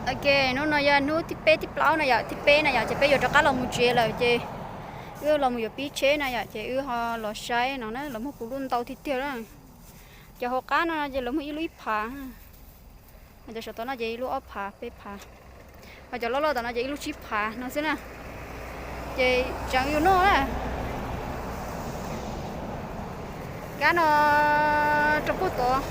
Ok, hnub no yog hnub thib peb thib plaub no yom, thib peb na yom, ces peb yuav rov qab los mus tsev lawm ces wb los mus yuav pib tsheb na yom, ces wb ho los saib no na, los muag puv luj ntau tiag tiag na. Cov hauv qab no ces lawv muag ib lub ib phav, cov saum tod no ces ib lub ob phav peb phav, ho cov loj loj tom no ces ib lub tsib phav no xwb na. Ces tseem yuav noj na. Kab no rau puag tod.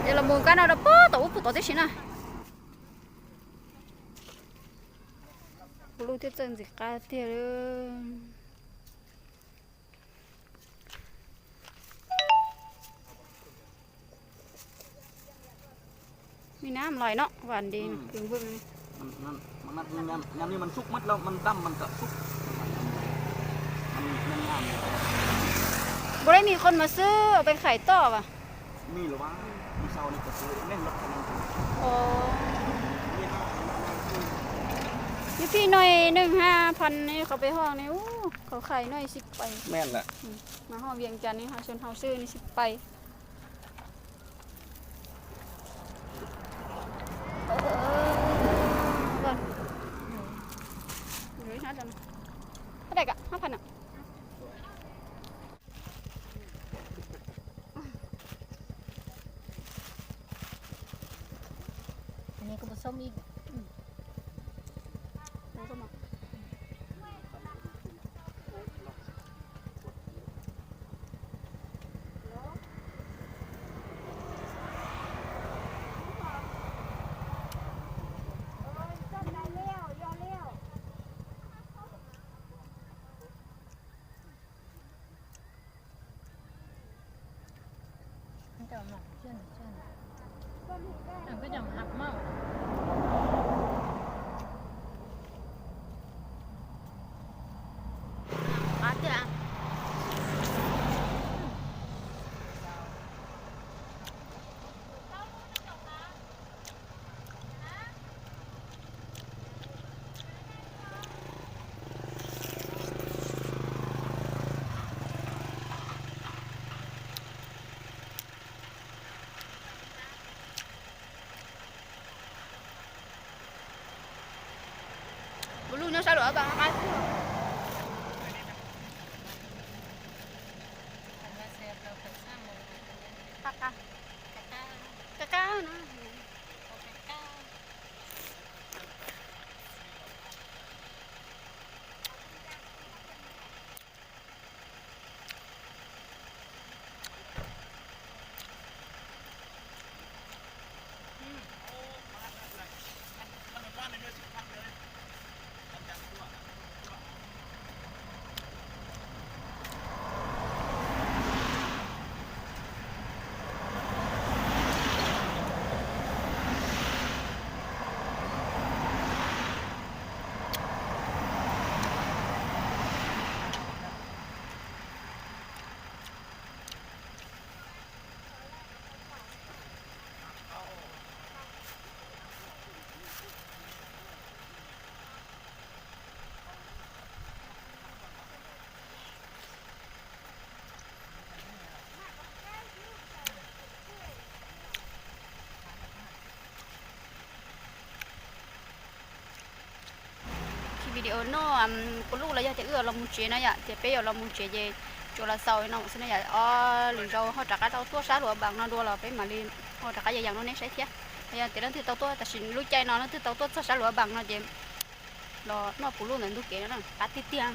Ces los mus kab no rau puag tod ub puag tod tib si na. Puv luj thiaj txawj ntxim qab tiag. Mi nab lais no vam nti. Npaum li mi qhov mas xwb peb qhais toj as. Yus phij no neeg ha phan ne qhov peb ho ne, qhov qhais no sib pais. Mas ho Vias Cas ne ho Xyooj Hau xwb ne sib pais. Puv luj nyob sab luag qab. Qab qab no. Video noj puv luj los yog tias wb yuav los mus tsev no yom, tias peb yuav los mus tsev ces tsuas los xaus no xwb na yom. Ob lwm zaus ho rov qab tau tuaj sab Luam Npas no dua los peb mam li ho rov qab ya yas rau nej saib thiab. Yog tias leej twg tau tuaj tam sim lub caij no leej twg tau tuaj txog sab Luam Npas no ces los noj puv luj ntawm ntug kev no qab tiag tiag.